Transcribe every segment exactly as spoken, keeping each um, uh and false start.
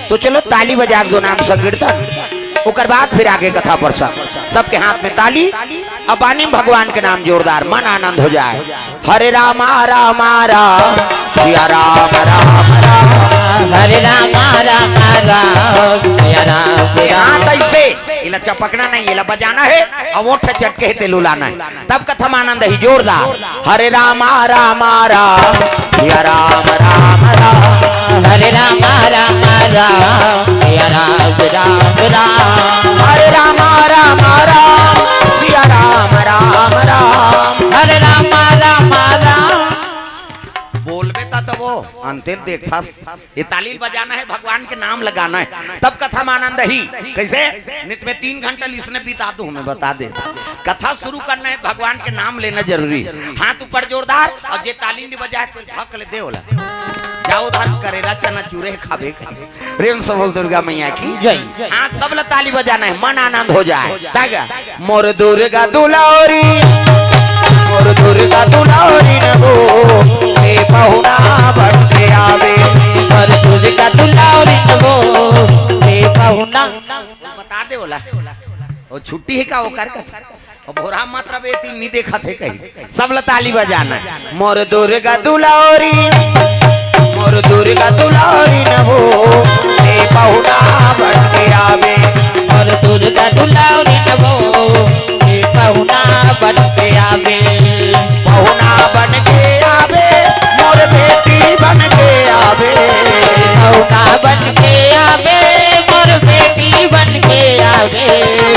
तो चलो ताली बजा के दो नाम संकीर्तन, ओकर बाद फिर आगे कथा प्रसंग। सबके हाथ में ताली, अब बानी में भगवान के नाम जोरदार, मन आनंद हो जाए। हरे रामा रामा राम, सिया राम राम राम। हरे रामा रामा राम, सिया राम राम। हाथ ऐसे, इला चपकना नहीं, इला बजाना है, और ओठ चटके है, तेलू लाना है। तब कथा में आनंद ही जोरदार। हरे रामा रामा राम, सिया राम राम राम। हरे रामा रामा राम, सिया राम राम राम। हरे रामा रामा राम, सिया राम राम राम। हरे रामा रामा राम। बोलबे ता तो वो अंतिल देखथस। ये ताली बजाना है, भगवान के नाम लगाना है, तब कथा में आनंद ही। कैसे? नित में तीन घंटा इसने बिता दूं, मैं बता दे। कथा शुरू करना है, भगवान के नाम लेना जरूरी है। हाथ ऊपर जोरदार, और जे ताली नहीं बजाए, तो हक ले दे ओला। जाओ उधार करे, चना चूरे खाबे, खाबे। प्रेम से बोल दुर्गा मैया की जय। हाँ, सब ला ताली बजाना है, मन आनंद हो जाए। तागा। मोर दुर्गा दुलारी, मोर दुर्गा दुलारी न हो, ए पहुना बन के आवे। मोर दुर्गा दुलारी न हो, ए पहुना। बता दे ओला, वो छुट्टी है का, वो कर का? अब भोरा मत रबे, तीन नहीं देखा थे कहीं। सब ला ताली बजाना। मोर दुर्गा दुलारी, मोर दुर्गा दुलारी न हो, ए पहुना बन के आवे। मोर दुर्गा दुलारी न हो, ए पहुना बन के आवे। पहुना बन के आवे, मोर बेटी बन के आवे। पहुना बन के आवे, मोर बेटी बन के आवे।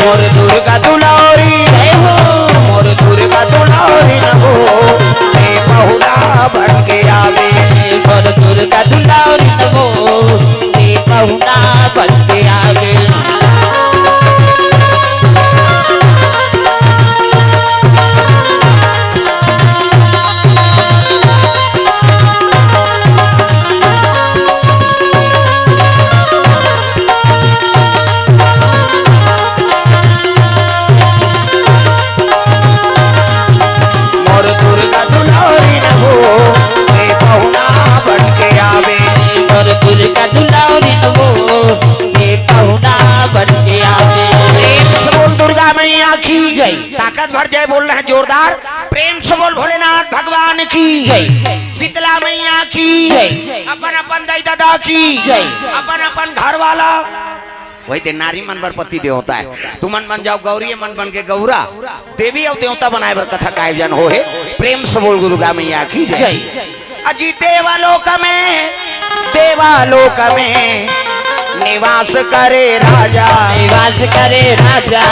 मोर दुर्गा दुलारी, जय हो। मोर दुर्गा दुलारी न हो, ए पहुना बन के आवे। मोर दुर्गा दुलारी न हो, ए पहुना बन के आवे। मोर दुर्गा दुलारी न हो, ए पहुना बन के आवे। मोर दुर्गा दुलारी न हो, ए पहुना बन के आवे। प्रेम से बोल दुर्गा मैया की जय। ताकत भर जय बोल रहे हैं जोरदार। प्रेम से बोल भोलेनाथ भगवान की जय। शीतला मैया की जय। अपन अपन दाई दादा की जय। अपन अपन घर वाला। वही ते नारी मन बर पति देवता है। तुमन बन जाओ गौरी, मन बन के गौरा। देवी अउ देवता बनाए बर कथा का आयोजन हो हे। प्रेम से बोल दुर्गा मैया की जय। जय। अजी देवालोक में, देवालोक में निवास करे राजा। निवास करे राजा।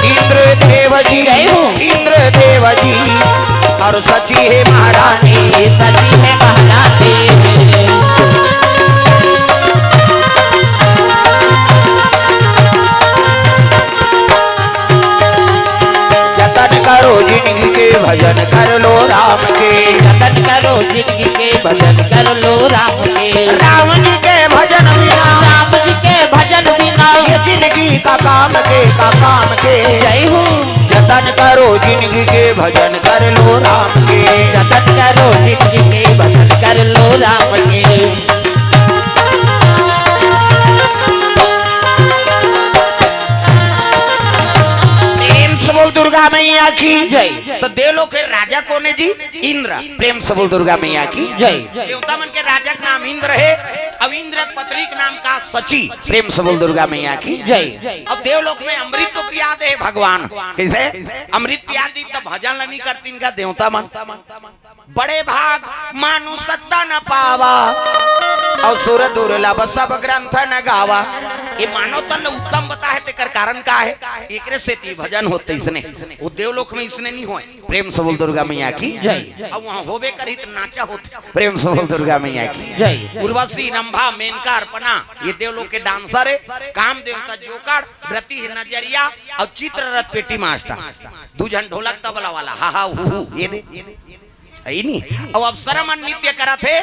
इंद्र देव जी, जय हो। इंद्र देव जी और सची हे महारानी। सची हे महारानी। जतन करो जिनगी के, भजन कर लो राम के। जतन करो जिनगी के, भजन कर लो राम के। राम जी के भजन बिना, राम जी के भजन बिना ये जिनगी का काम के, का काम के। जय हो। जतन करो जिनगी के, भजन कर लो राम के। जतन करो जिनगी के, भजन कर लो राम के। प्रेम से बोल दुर्गा मैया की जय। तो देवलोक के राजा कौन है जी? इंद्र। प्रेम से बोल दुर्गा मैया की जय। देवता मन के राजा के नाम इंद्र है। अब इंद्र के पत्नी के नाम का सची। प्रेम से बोल दुर्गा मैया की जय। अब देवलोक में अमृत तो पिया दे भगवान। कैसे? अमृत पिया दी तब भजन ला नहीं करतीन का देवता मन। बड़े भाग मानुष तन पावा, और सुर दुर्लभ सब ग्रंथ न गावा। ये मानव तन उत्तम बता है, तेकर कारण का है? एकरे सेती भजन होत इसने, वो देवलोक में इसने नहीं होय। प्रेम से बोल दुर्गा मैया की जय। अब वहाँ होबे करही त नाचा होत। प्रेम से बोल दुर्गा मैया की जय। उर्वशी, रंभा, मेनका, अर्पणा, ये देवलोक के डांसर है। काम देवता जोकड़, व्रती है नजरिया, और चित्ररथ पेटी मास्टर, दू झन ढोलक तबला वाला, हा हा हू हू, ये दे। अई नी? अउ अप्सरा मन नृत्य करत हे,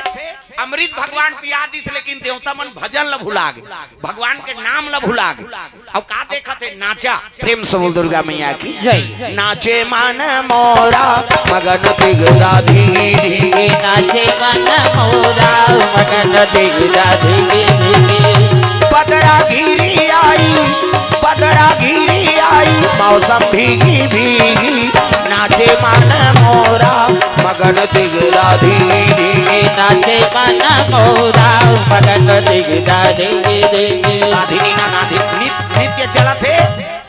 अमृत भगवान पिया दिस, लेकिन देवता मन भजन ल भुला गे, भगवान के नाम ल भुला गे। अउ का देखत हे? नाचा। प्रेम से बोल दुर्गा मैया की। जय। नाचे मन मोरा मगन दिगदा धिगी धिगी। नाचे मन मोरा मगन दिगदा धिगी धिगी। बदरा घिरी आई, बदरा घिरी आई, मौसम भीगी भीगी। नाचे मन मोरा मगन दिगदा धिगी धिगी। नाचे मन मोरा मगन दिगदा धिगी धिगी। साधिनी ना नाधि-, नृ-, नृत्य चलत हे।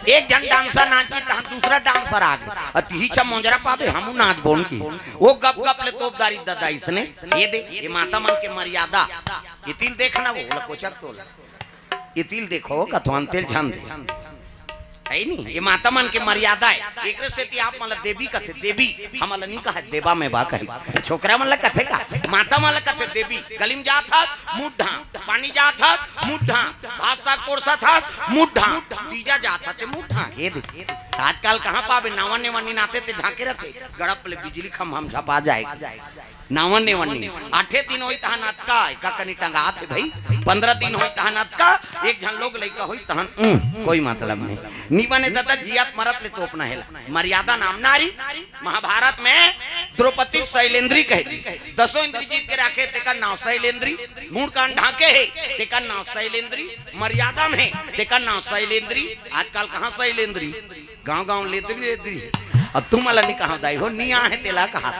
एक झन डांसर नाच के तहन दूसरा डांसर आ गे। अ तिही छा मोंजरा पाबे, हमू नाच बोन की। वो गप गप ले तोपदारी ददा इसने। ये दे, ये माता मन के मर्यादा। ये तिल देखना वो, ओला कोचक तोला। ये तिल देखो, कथवान तेल झन दे। है नी? ये माता मन के मर्यादा है। एकरे सेती आप मन ला देवी कथे, देवी। हमन ला नी कहा देवा में बा कहे। छोकरा मन ला कथे का? माता मन ला कथे देवी। गली में जात हस, मुंह ढांक। पानी जात हस, मुंह ढांक। भात साग परोसत हस, मुंह ढांक। तीजा जात हस, ते मुंह ढांक। ये दे। आजकल कहाँ पाबे? नावा नेवा नी नाते ते ढांके रथे। गड़प ले बिजली खम्भा म झपा जाए। नावन नेवन नी। आठे दिन होई तहां नतका, एका कनी टंगात हे भाई। पंद्रह दिन होई तहां नतका, एक झन लोग लइका होई तहन, उम, कोई मतलब नहीं। नी बने दादा, जियत मरत ले तोपना हेला। मर्यादा नाम नारी। महाभारत में द्रौपदी शैलेंद्री कहे दी। दसों इंद्री जीत के राखे, तेकर नाव शैलेंद्री। मुंह कान ढांके हे, तेकर नाव शैलेंद्री। मर्यादा में हे, तेकर नाव शैलेंद्री। आजकल कहाँ शैलेंद्री? गांव गांव लेदरी लेदरी। अब तुम वाला नहीं कहा दाई हो, नहीं आहे तेला कहा।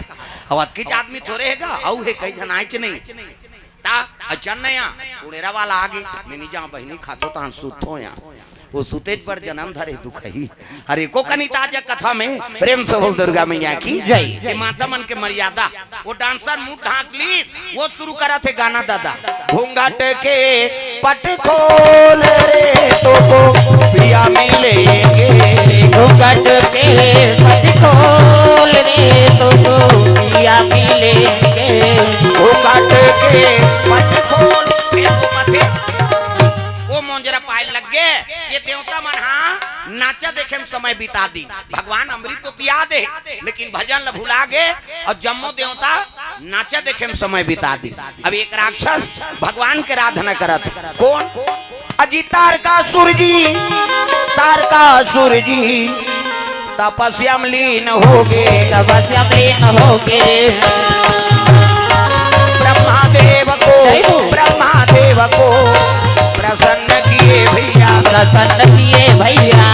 अब अतकेच आदमी थोरे हे गा, अउ हे कई झन आएच नहीं। ता अचन नया उड़ेरा वाला आगे, मैं नहीं जाऊं बहिनी, खाथो तहां सुतथो या। वो सुतेच पर जन्म धरे दुख ही। अरे को कनी ताजा कथा में प्रेम से बोल दुर्गा मैया की जय। ये माता मन के मर्यादा। वो डांसर मुंह ढांक ली, वो शुरू करा थे गाना दादा। घूंघट के पट खोल रे, तोको पिया मिलेंगे। घूंघट के पट खोल रे, तोको पिया मिलेंगे। घूंघट के पट खोल। वो मोंजरा पाए लग गे, ये देवता मन हा नाचा देखे में समय बिता दी। भगवान अमृत तो पिया दे, लेकिन भजन ल भुला गे अउ जम्मो देवता नाचा देखे में समय बिता दी। अब एक राक्षस भगवान के आराधना करत, कौन? अजी तारकासुर जी, तारकासुर जी तपस्या में लीन हो गे। तपस्या में लीन हो गे। ब्रह्मा देव को, जय हो। ब्रह्मा देव को प्रसन्न किए भैया। प्रसन्न किए भैया।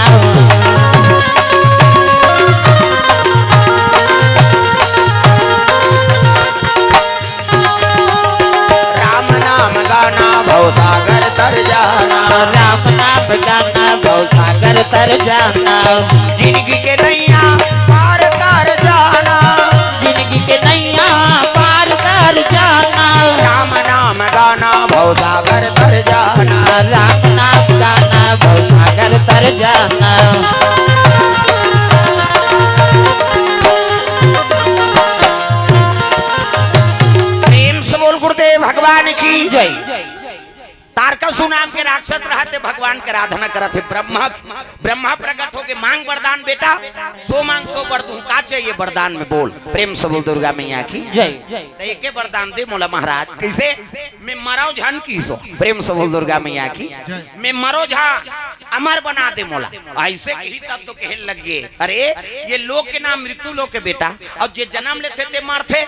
राम नाम गाना भवसागर तर जाना। राम नाम गाना भवसागर तर जाना। जिंदगी के नैया पार कर जाना। जिंदगी के नैया पार कर जाना। राम नाम गाना भवसागर तर जाना। राम नाम गाना भवसागर तर जाना। प्रेम से बोल गुरुदेव भगवान की जय। तारकासुर नाम के राक्षस रहते भगवान के आराधना करत हे। ब्रह्मा, ब्रह्मा प्रकट होके मांग वरदान बेटा, सो मांग सो वर दूं, का चाहिए वरदान में बोल। प्रेम से बोल दुर्गा मैया की जय। तो एके वरदान दे मोला महाराज, कैसे? मैं मरव झन की सो। प्रेम से बोल दुर्गा मैया की। मैं मरव झन, अमर बना दे मोला। ऐसे कही तब तो कहे लग गे, अरे ये लोक के नाम मृत्यु लोक के बेटा, अउ जे जन्म लेथे ते मरथे।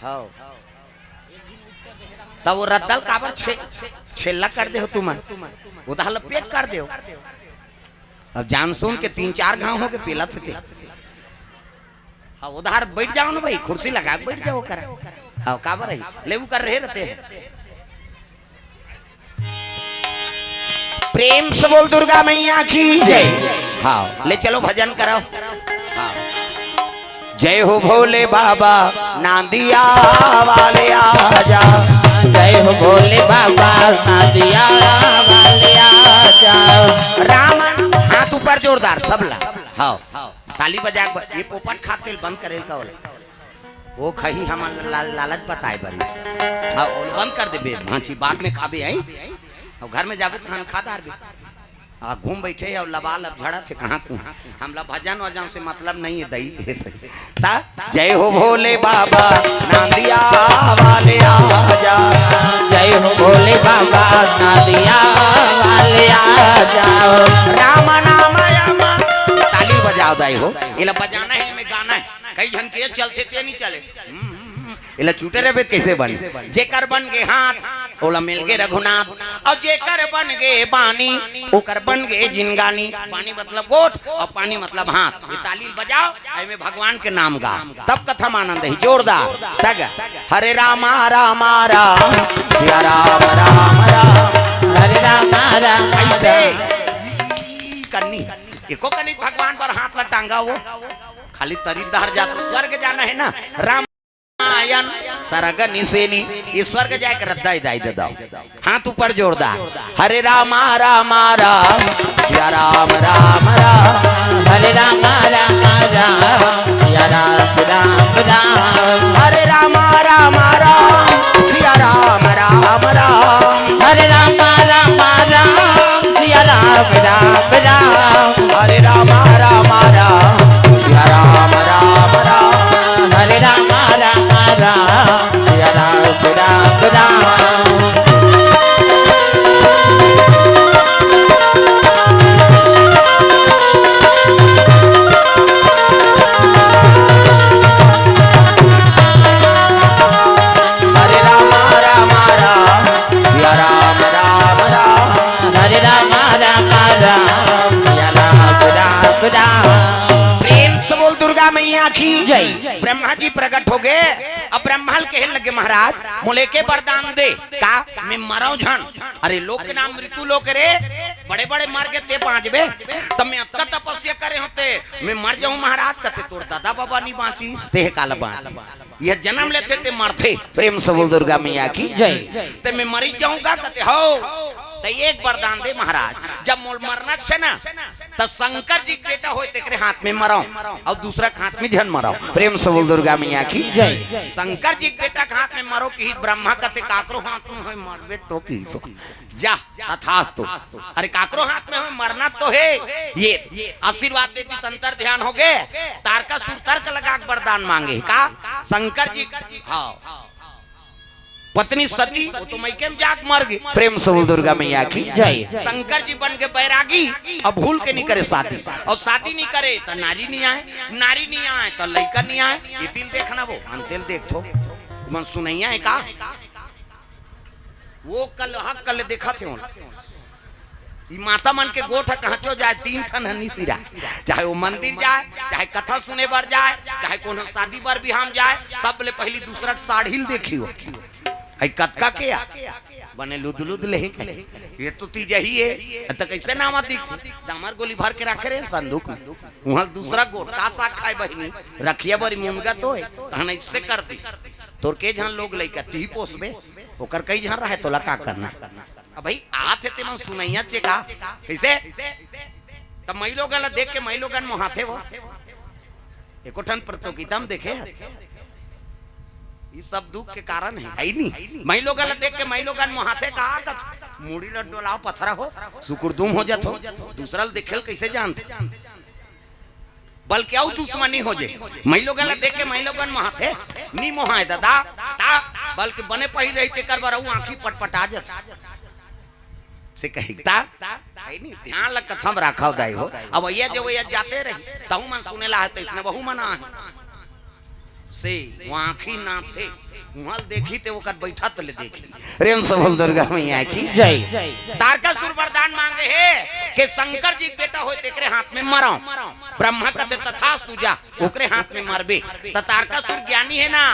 हव। तब वो रद्दल काबर छे-, छेल्ला कर दे हो तुमन? उधार ल पेक कर दे हो। अब जान सुन के तीन चार घांव हो के पेलत हे ते। हाँ, उधार बैठ जाओ ना भाई, कुर्सी लगा के बैठ जाओ करा। हाँ, काबर है? लेबू कर रहे रहते हैं। प्रेम से बोल दुर्गा मैया की जय। हाँ, ले चलो भजन करो। हाँ। जय हो भोले बाबा, नांदिया वाले आजा। जय हो भोले बाबा, नांदिया वाले आजा। राम, हाथ ऊपर जोरदार, सबला। हाँ, ताली बजा के ब-, ये पोपट खात तेल बंद करेल का होला। वो खही हमन ला-, लालच बताए बर। हाँ, वो बंद कर देबे, भांची बाद में खाबे आई। अउ घर में जाबे खान खा डारबे। आ, घूम बैठे हे अउ लबा लब झड़त हे, कहाँ तू? हमला भजन वजन से मतलब नहीं है, दई, हे सही। ता, जय हो भोले बाबा, नांदिया वाले आजा। जय हो भोले बाबा, नांदिया वाले आजा। राम नाम यम। ताली बजाओ दाई हो, एला बजाना है, एमे गाना है। कई झन के चलथे, ते नहीं चले। हम्म, हम्म, हम्म। एला चूटे रहिबे त कइसे बन? जेकर बन गे हाथ, ओला मिल गे रघुनाथ। अउ जेकर बन गे बानी, ओकर बन गे जिनगानी। बानी मतलब गोठ, अउ पानी मतलब हाथ। ये ताली बजाओ, एमे भगवान के नाम गा, तब कथा म आनंद ही। जोरदार। तग। हरे रामा रामा राम, सिया राम राम राम। हरे रामा राम ऐसे राम। करनी। एको कनी भगवान पर हाथ ला टांगा वो। खाली तरी डहर जात, स्वर्ग जाना है ना। राम आयन सरग निसेनी, ये स्वर्ग जाए के रद्दा ही दाई दे दो। हाथ ऊपर जोरदार। हरे रामा रामा राम, सिया राम राम राम। हरे रामा रामा राम, सिया राम राम राम। हरे रामा रामा राम, सिया राम राम राम। हरे रामा रामा राम, सिया राम राम राम। हरे रामा रामा राम, सिया राम राम राम। हरे रामा रामा राम, सिया राम राम राम। हरे रामा रामा राम, सिया राम राम राम। हरे रामा रामा राम, सिया राम राम राम। प्रेम से बोल दुर्गा मैया की जय। ब्रह्मा जी प्रकट हो गए। अब ब्रह्मा ल कहे लगे, महाराज, मोले के वरदान दे, का मैं मरव झन? अरे लोक के नाम मृत्यु लोक रे, बड़े बड़े मर गे ते बांचबे। तब मैं अतका तपस्या करे होते, मैं मर जाऊं महाराज, कथे तोर दादा बाबा नहीं बांची, ते हे काला बांच। यह जन्म लेथे ते मरथे। प्रेम से बोल दुर्गा मैया की जय। ते मैं मरी जाऊंगा, कथे हो। ते एक वरदान दे महाराज, जब मोल मरना छे ना, त शंकर जी के बेटा होय तेकरे हाथ में मरव, अउ दूसरा के हाथ में झन मरव। प्रेम से बोल दुर्गा मैया की जय। शंकर जी के बेटा के हाथ में मरव कि ब्रह्मा कथे काकरो हाथ में होय मरबे तो की सो। जा, तथास्तु। अरे काकरो हाथ में होय मरना तो हे। ये आशीर्वाद दे दी, संतर ध्यान हो गए। तारकासुर तर्क लगा के वरदान मांगे का? शंकर जी, हाँ। पत्नी सती, वो तो मइके में जाके मर गई। प्रेम से बोल दुर्गा मैया की जय। शंकर जी बन के बैरागी, अब भूल के नहीं करे शादी, अउ शादी नहीं करे त नारी नहीं आए, नारी नहीं आए त लइका नहीं आए। ये तिल देखना वो, मन तिल देख थो, मन सुनैया है का? वो कल हक कल देखत हे। ई माता मन के गोठ ह कहाँ चो जाए, तीन ठन ह निसिरा, चाहे वो मंदिर जाए, चाहे कथा सुने बर जाए, चाहे कोनो शादी बर बिहाम जाए, सब ले पहली दूसरा के साड़ी ल देखी हो। आई कतका के आ? बने लुद लुद ले ही कहे। ये तो तीज ही है, त कैसे नावा दिख? डामर गोली भर के रखे रहे संदूक में। वहाँ दूसरा गोठ का साग खाए बहिनी, रखिया बरी मुनगा तो है, तहन ऐसे कर दी। तोर के झन लोग लइका ती पोसबे, ओकर कई झन रहे, तोला का करना? अब भाई, आत हे तेमन सुनैया चे का? कैसे? तब मई लोगन ला देख के मई लोगन मोहाथे वो। एको ठन प्रतियोगिता में देखे हस? ई सब दुख के कारण है, है नी? मई लोगन ला देख के मई लोगन मोहाथे का? कत मुड़ी ला डोलाव पथरा हो, सुकुरदुम हो जात हो, दूसरा ला देखे ल कैसे जानत? बल्कि अउ दुश्मनी हो जे। मई लोगन ला देख के मई लोगन मोहाथे, नी मोहाय दादा, ता, बल्कि बने पहिर रही तेकर बर अउ आँखी पटपटा जत। से कही ता, है नी, ध्यान ला कथा म राखव दाई हो। अब ये जे वो ये जाते रही, तहु मन सुने ला है, तो इसने वहू मना है। से वो आँखी नाथे, उहाँ ल देखी ते ओकर बैठा तले देखी। प्रेम से बोल दुर्गा मैया की जय। तारकासुर वरदान मांगे हे कि शंकर जी के बेटा होय तेकरे हाथ में मरव। ब्रह्मा कथे तथास्तु जा, ओकरे हाथ में मरबे। त तारकासुर ज्ञानी है ना?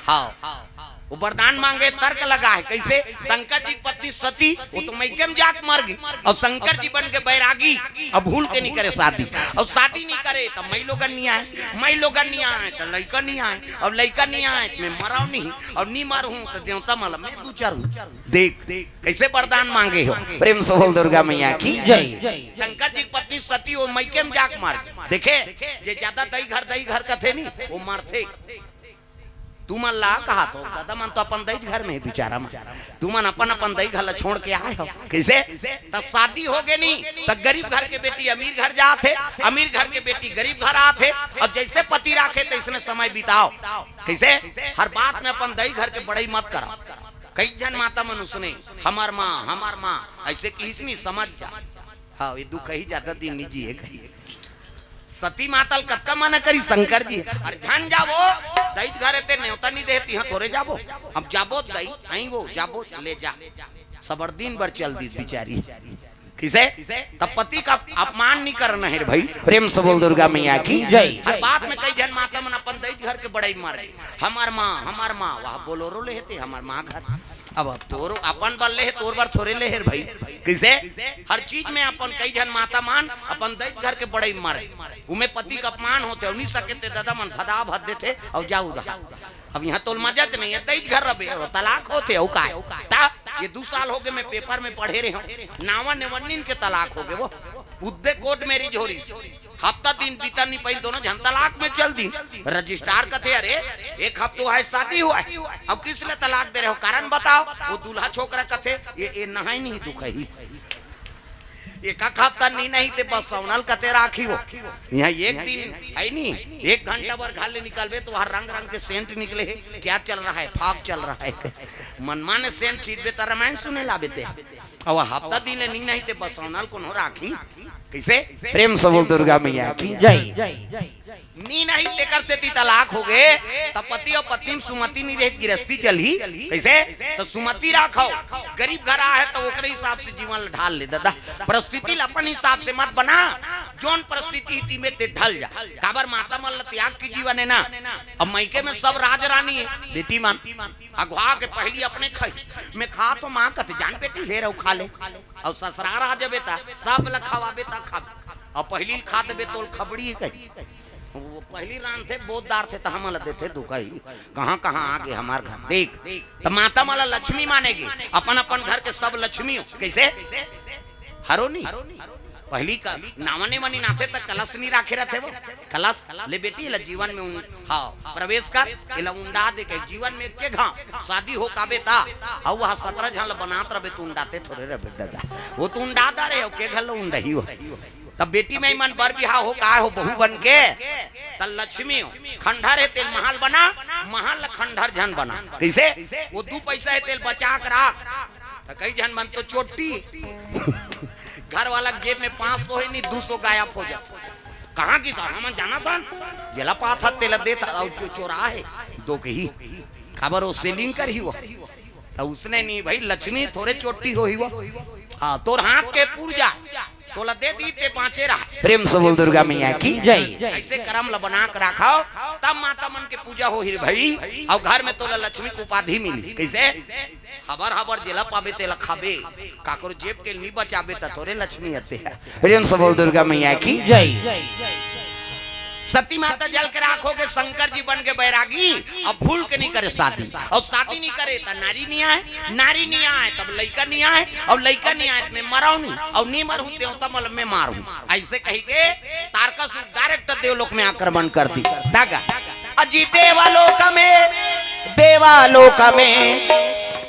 हाँ। वो वरदान मांगे, तर्क लगा है। कैसे? शंकर जी की पत्नी सती, वो तो मइके में जाके मर गई। अब शंकर जी बन के बैरागी, अब भूल के नहीं करे शादी। अब शादी नहीं करे, तब मई लोगन नहीं आए, मई लोगन नहीं आए, तो लइका नहीं आए। अब लइका नहीं आए, तो मैं मरव नहीं, अब नहीं मरहूँ, तो देवता मला मैं दू चार हूँ। देख, देख, कैसे वरदान मांगे हो। प्रेम से बोल दुर्गा मैया की जय। शंकर जी की पत्नी सती, वो मइके में जाके मर गई। देखे, जे ज्यादा दई घर, दई घर कथे नहीं, वो मरथे। तुमन ला कहा तो दादा मन तो अपन दई घर में हे बिचारा मन। तुमन अपन अपन दई घर ला छोड़ के आए हो। कइसे? त शादी हो गे नी, त गरीब घर के बेटी अमीर घर जात हे, अमीर घर के बेटी गरीब घर आत हे। अउ जइसे पति राखे तइसने समय बिताव। कइसे? हर बात में अपन दई घर के बड़ई मत करा। कई झन माता मन उसने, "हमर माँ, हमर माँ," अइसे किहिस नी, समझ जा। हाँ, ये दुख ही जादा दिन नी जिए कही। सती माता ल कतका मना करी शंकर जी, "अरे झन जाबो, दई घर हे ते नेवता नी देहे, तिहाँ थोरे जाबो। अब जाबो दई, अइबो, जाबो, ले जा।" सबर दिन भर चल दिस बिचारी। कइसे? त पति का अपमान नी करना हे रे भई। प्रेम से बोल दुर्गा मैया की जय। हर बात में कई झन माता मन अपन दई घर के बड़ई मारे, "हमर माँ, हमर माँ, वह बोलोरो ले हे ते, हमर माँ घर।" अब तोर अपन बर ले हे, तोर बर थोरे ले हे रे भई। कइसे? हर चीज में अपन कई झन माता मन अपन दई घर के बड़ई मारे, उमे पति का अपमान होथे, अउ नी सके ते दादा मन भदा भद देथे अउ जाऊ दहा। अब इहाँ तोल मजा च नहीं हे, दई घर रबे, वो तलाक होथे, अउ काय? त ये दू साल हो गे, मैं पेपर में पढ़े रहे हूँ, नावा नेवन्निन के तलाक हो गे वो। उद्दे कोर्ट मैरिज हो रही, हफ्ता दिन बीता नहीं पाई, दोनों झन तलाक में चल दी। रजिस्ट्रार कथे, "अरे, एक हफ्ता हुआ है शादी हुआ है, अब किस लिए तलाक दे रहे हो, कारण बताओ।" वो दूल्हा छोकरा कथे, "ये, ये नहाई नहीं दुख ही।" एक हफ्ता नी नहीं ते बस सौनल कते राखी हो। यहाँ एक दिन है नी, एक घंटा बर घर ले निकलबे तो वहाँ रंग रंग के सेंट निकले हे। क्या चल रहा है? फाग चल रहा है। मनमाने सेंट खींचबे त रामायण सुने लाबे ते। अउ हफ्ता दिन नी नहीं ते बस सौनल कोनो राखी। कइसे? प्रेम से बोल दुर्गा मैया की जय। नी नहीं तेकर सेती तलाक हो गे, त पति अउ पत्नी में सुमति नी रहे, गिरस्ती चलही। कइसे? त सुमति राखव, गरीब घर आहे त ओकरे हिसाब से जीवन ल ढाल ले दादा। परिस्थिति ल अपन हिसाब से मत बना, जोन परिस्थिति हे तिमे ते ढल जा। काबर माता मन ल त्याग के जीवन हे ना। अब मइके में सब राज रानी हे, बेटी मन अघवा के पहिली अपने खाई, मैं खा तो माँ कथे जान बेटी ले रहो खा ले, अउ ससुरार आ जबे त सब ल खवाबे त खाबे, अउ पहिली ल खा देबे तोल खबड़ी कही। वो पहिली रांधथे, बोद डारथे, त हमन ल देथे दुखही। कहाँ कहाँ आ गे हमार घर, देख। त माता मन ल लक्ष्मी माने गे, अपन अपन घर के सब लक्ष्मी हो। कइसे? हरो नी? पहिली का नावा नेवन्निन आथे त कलश नी राखे रथे वो। कलश ले बेटी, एला जीवन में उन-, हाँ, प्रवेश कर, एला उंडा दे के जीवन में के घाव शादी हो काबे त, अउ वह सतरा झन ल बनात रबे त उंडाते थोरे रबे दादा। वो त उंडा डारे, अउ के घर ल उंडही हो। तब बेटी में मन बर बिहाव हो, काय हो, बहू बन के, त लक्ष्मी हो, खंडहर हे तेल महल बना, महल ल खंडहर झन बना। कइसे? वो दू पैसा हे तेल बचा के राख। त कई झन मन तो चोट्टी, घर वाला के जेब में पाँच सौ हे नी, दू सौ गायब हो जात। कहाँ की कहाँ मन जानत हन, जेला पाथत तेला देत, अउ जो चोरा हे दो कही, काबर वो सेलिंग करही वो। त उसने नी भई, लक्ष्मी थोरे चोट्टी होही वो। हाँ, तोर हाथ के पुरजा तोला दे दी ते बाँचे रहा। प्रेम से बोल दुर्गा मैया की जय। अइसे करम ल बना के राखव, तब माता मन के पूजा होही रे भई, अउ घर में तोला लक्ष्मी के उपाधि मिली। कइसे? हबर हबर जेला पाबे तेला खाबे, काकरो जेब के नी बचाबे त तोरे लक्ष्मी अते हे। प्रेम से बोल दुर्गा मैया की जय। सती माता जल के राख हो गे, शंकर जी बन के बैरागी, अब भूल के नी करे शादी, अउ शादी नी करे त नारी नी आय, नारी नी आय तब लइका नी आय, अउ लइका नी आय त मैं मरहूँ नी, अउ नी मरहूँ देवता मन ल मैं मारहूँ। अइसे कही के तारकासुर डायरेक्ट देवलोक में आक्रमण कर दी। दागा अजी देवलोक में, देवलोक में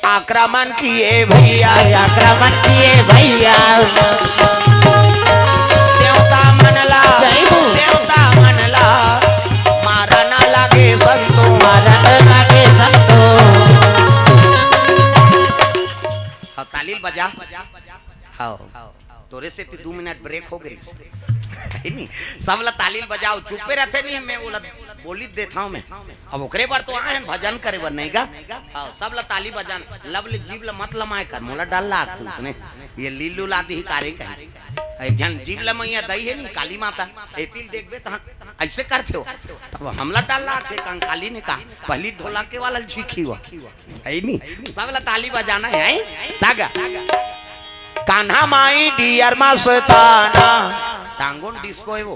आक्रमण किए भैया, आक्रमण किए भैया। देवता मन ला, जय हो। देवता मन ला मारन लागे संतो, मारन लागे संतो। हाँ, ताली बजा। हाँ। तोरे सेती दू मिनट ब्रेक हो गे रिहिस। हे नी? सब ला ताली बजाव, चुप्पे रथे नी, मैं ओला बोली देथंव मैं। अब ओकरे बर तो आए हन भजन करे बर, नहीं गा? हाँ, सब ला ताली बजान, लब ले जीभ ला मत लमाए कर, मोला डर लागथे उसने। ये लीलू ला दिही कारे कही। एक झन जीभ लमइया दई हे नी, काली माता, एती ल देखबे तहाँ अइसे करथे वो। तब हमला डर लागथे, कंकाली ने कहा, पहिली ढोलके वाला ल चीखही वो। हे नी? सब ला ताली बजाना हे, हैं? तागा। कान्हा माई डियर मस्ताना। टांगोन डिस्को हे वो।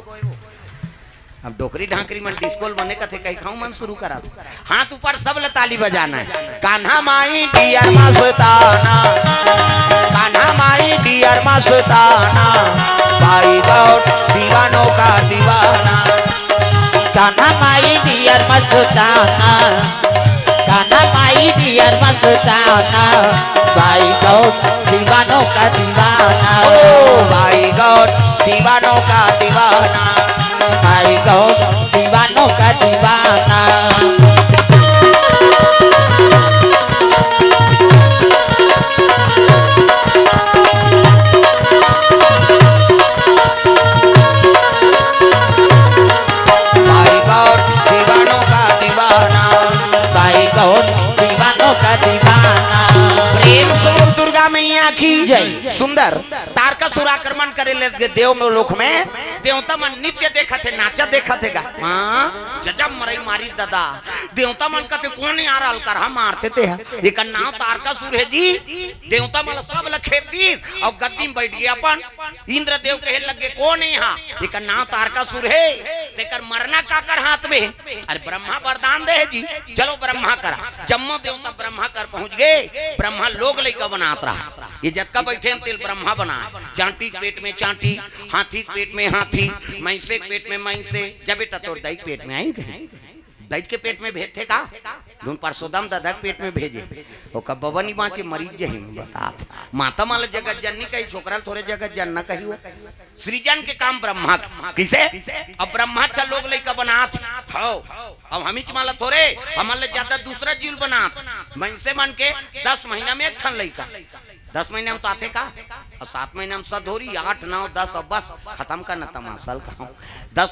अब डोकरी ढांकरी मन डिस्को ल बने कथे, कही खाऊं मन शुरू करा दो। हाथ ऊपर, सब ल ताली बजाना हे। कान्हा माई डियर मस्ताना। कान्हा माई डियर मस्ताना। भाई गौर दीवानों का दीवाना। कान्हा माई डियर मस्ताना। गाना भाई डियर मस्ताना, भाई गौर दीवानों का दीवाना। ओ भाई गौर दीवानों का दीवाना, भाई गौर दीवानों का दीवाना। भाई गौर दीवानों का दीवाना, भाई गौर दीवानों का दीवाना। प्रेम से बोल दुर्गा मैया की जय। सुंदर तारकासुर आक्रमण करे लगे देव में, लोक में। देवता मन नृत्य देखत हे, नाचा देखत हे गा। हाँ, जजब मरई मारी ददा। देवता मन कथे, "कोन यार अलकर हा मारथे ते हा?" एकर नाव तारकासुर हे जी। देवता मन सब ल खेद दीन अउ गद्दी में बैठ गे अपन। इंद्रदेव कहे लगे, "कोन हे हा?" एकर नाव तारकासुर हे। तेकर मरना काकर हाथ में हे? अरे ब्रह्मा वरदान दे हे जी, चलो ब्रह्मा करा। जम्मो देवता ब्रह्मा कर पहुंच गे। ब्रह्मा लोग लइका बनात रहा। ये जतका बैठे हे तेल ब्रह्मा बनाए। चांटी के पेट में चांटी, हाथी के पेट में हाथी, मैंसे के पेट में मैंसे। जब बेटा तोर दाई के पेट में आई गई, दाई के पेट में भेजथे का? धुन परसोदम ददा के पेट में भेजे। ओकर बबा नी बाँचे, मरीज जही में बतात। माता मन ल जगत जननी कही, छोकरा ल थोरे जगत जनना कही हो। सृजन के काम ब्रह्मा के। किसे? अब ब्रह्मा छ लोग लइका बनात हौ। अब हमीच मन ल थोरे, हमन ले ज्यादा दूसरा जीव बनात। मइनसे मन के दस महीना में एक ठन लइका। दस महीना में तो आथे का? अउ सात महीना में सधोरी, आठ, नौ, दस, अब बस खतम करना तमाशा ल कहूँ। दस